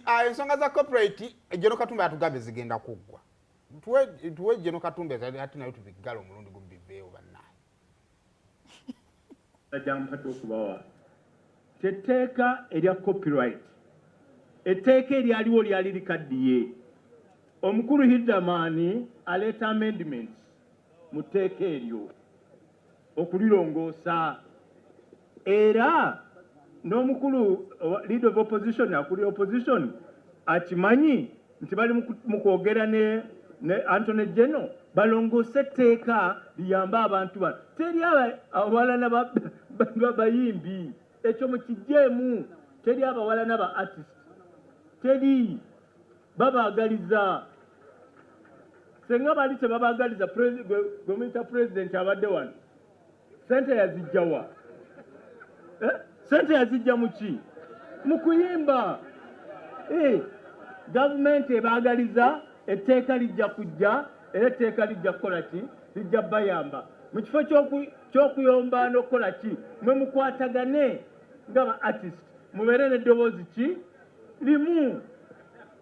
Ah, ensonga za copyright, General Katumba yatugambye zigenda kuggwa. Tuwe General Katumba ate nayo tubiggale omulundi gumu biveewo bannaye. Gyampadde okubawa tetteeka erya copyright, etteeka eryaliwo lyali likaddiye. Omukulu Hilderman aleeta amendments mu tteeka eryo okulirongoosa, era n'omukulu leader of opposition akulira opposition akimanyi nti bali mu kwogera ne Attorney General balongoose etteeka liyambe abantu bano. Teri abawalana bayimbi, ekyo mukijjeemu. Teri abawalana ba artist, teri babaagaliza. Senga bali tebabaagaliza, gwe muyita president abadde wano, sente yazijjawa? Sente yazijja muki? Mu kuyimba. Gavumenti ebaagaliza, etteeka lijja kujja, era etteeka lijja kukola ki? Lijja bayamba. Mu kifo ky'okuyomba n'okukola ki, mwe mukwatagane nga ba artist, mubeere n'eddoboozi ki limu,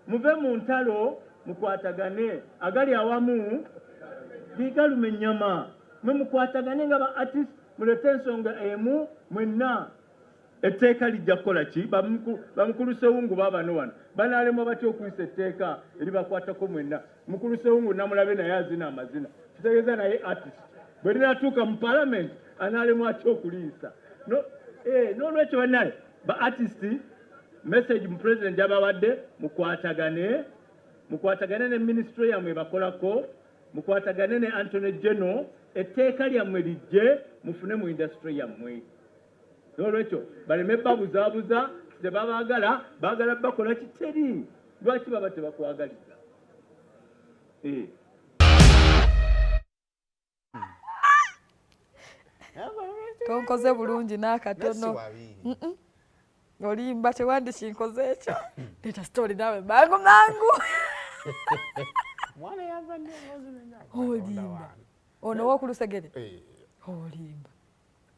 muve mu ntalo, mukwatagane. Agali awamu gegaluma ennyama. Mwe mukwatagane nga ba artist, mulete ensonga emu mwenna. Etteeka lijja kukola ki? Bamukulu Sewungu baabano wano banaalemwa batya okuyisa etteeka eribakwatako mwenna? Mukulu Sewungu namulabe naye azina amazina, kitegeeza naye artist. Bwe linaatuuka mu parliament anaalemwa atya okuliyisa? N'olwekyo bannaye ba artist, message mu president gyabawadde, mukwatagane, mukwatagane ne ministry yammwe bakolako, mukwatagane ne Attorney General, etteeka lyammwe lijje mufune mu industry yammwe. N'olwekyo baleme babuzaabuza, tebabaagala, baagala bakola kiteri. Lwaki baba tebakwagaliza? Tonkoze bulungi n'akatono. Olimba, tewandikinkoze ekyo. Leeta story naawe mangu mangu. Olimba. Ono w'okulusegere? Olimba.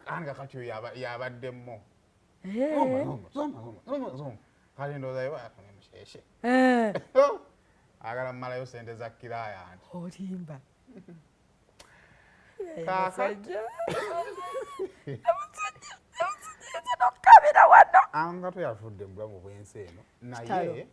Anga kati oyo yabaddemu. Kale ndowooza musheshe. Agala mmalayo sente za kiraaya nti. Olimba. Nokabira wano. Anga toyafudde mu bulamu bw'ensi eno, naye